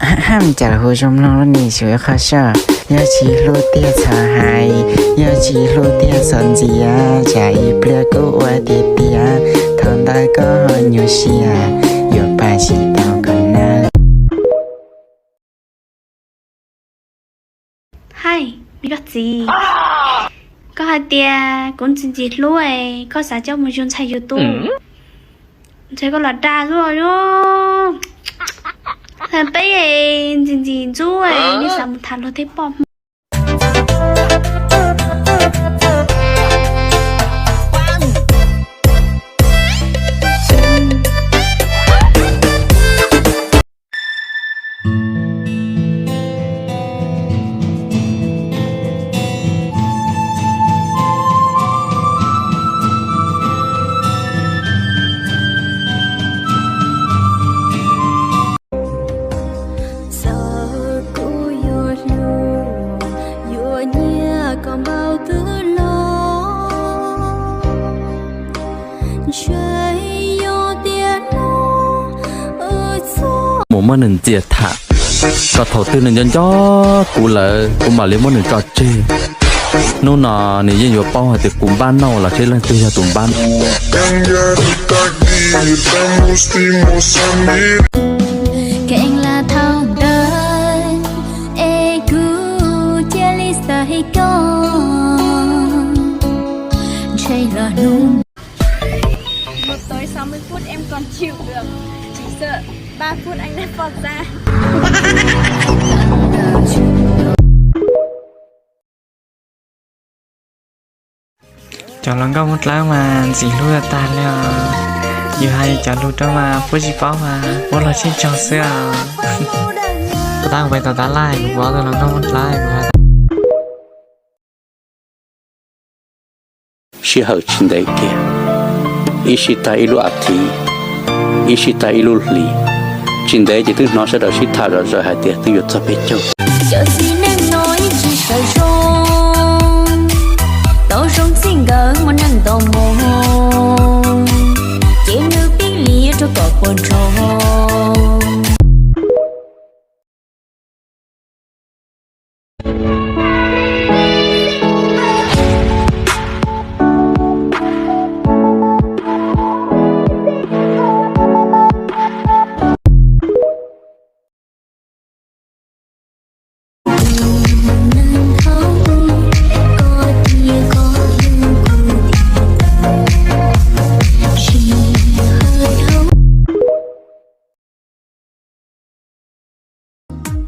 Ham, cas hu zoo mloog lub npe xyuas ib qho soj. Yog tsis hlub tiag txhob hais, yog tsis hlub tiag txhob ntxias, tsam ib pliag kuv ua tiag tiag, thaum ntawd koj ho nyuaj siab, yuav pab tsis tau koj nawb. Hais, me koj txiv, koj hais tias kuv ntxim ntxim hlub es koj xav coj mus yug ntxhais YouTube, ntshe koj los dag xwb os. Peb ntxim ntxim ntxub, nej xav mus tham luag tej poj Hmoob. Txawm kuv yuav hlub, yuav nyiam koj npaum twg los, ntshe yog tias hnub wb txoj mus muab nws ntxias tham, kom thaum twg nws nco nco kuv lawm kuv mam li muab nws tso tseg. Hnub no nws yeej yuav paub hais tias kuv npab nauj los seb leej twg yog tus npab. Kev lam thaum ntawd es kuv cia li xav hais koj, ntshe los hnub Một tối sáu mươi phút em còn chịu được. Chỉ sợ ba phút anh đã vọt ra. Cov hluas nkauj Moob Dlawb mas ntxim hlub tag li os. Yus hais cov lus rau mas puab tsis paub mas puab los sib tsaug xwb os. Kuv tab kuv pais tom tab laj kuv pom tus hluas nkauj Moob Dlawb kuv Sij hawm tsis ntev kiag, ib sij tag ib lub as thiv, ib sij tag ib lub hlis, tsis ntev ces twb hnov sawv daws sib tham zom zaws hais tias twb yuav txog peb caug. Cov txiv neej no ib tsis sawv zoo, tau zoo txij nkawm muaj neeg ntaus mus, ces nws pib liam rau kom puas nrog.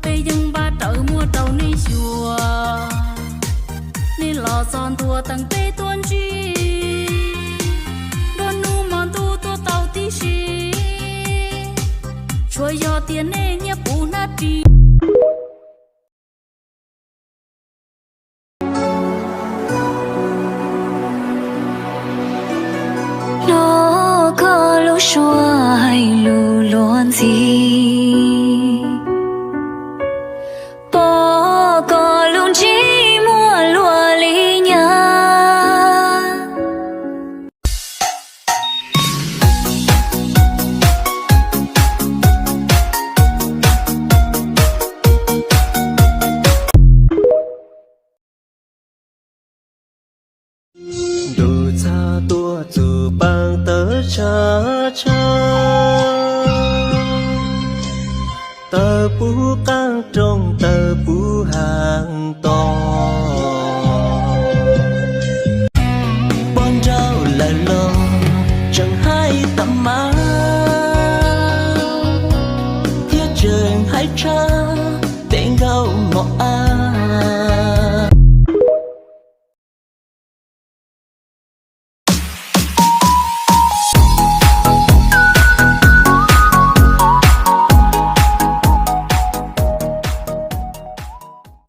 Peb yeej npaj rawv muab rau nej xyuas, nej los txog ntua teem peb tuaj ntsib, nruab hnub hmo ntuj tuaj tau tib si, tsuas yog tias nej nyiam puv hnab ris. Hnov koj lub suab hais lus luag ntxhi, pom koj lub ntsej muag luag li nyab. Ntuj txhab tuaj txug paab tawv tshaj tshaj, tawv puv qaab rooj tawv puv haag tog.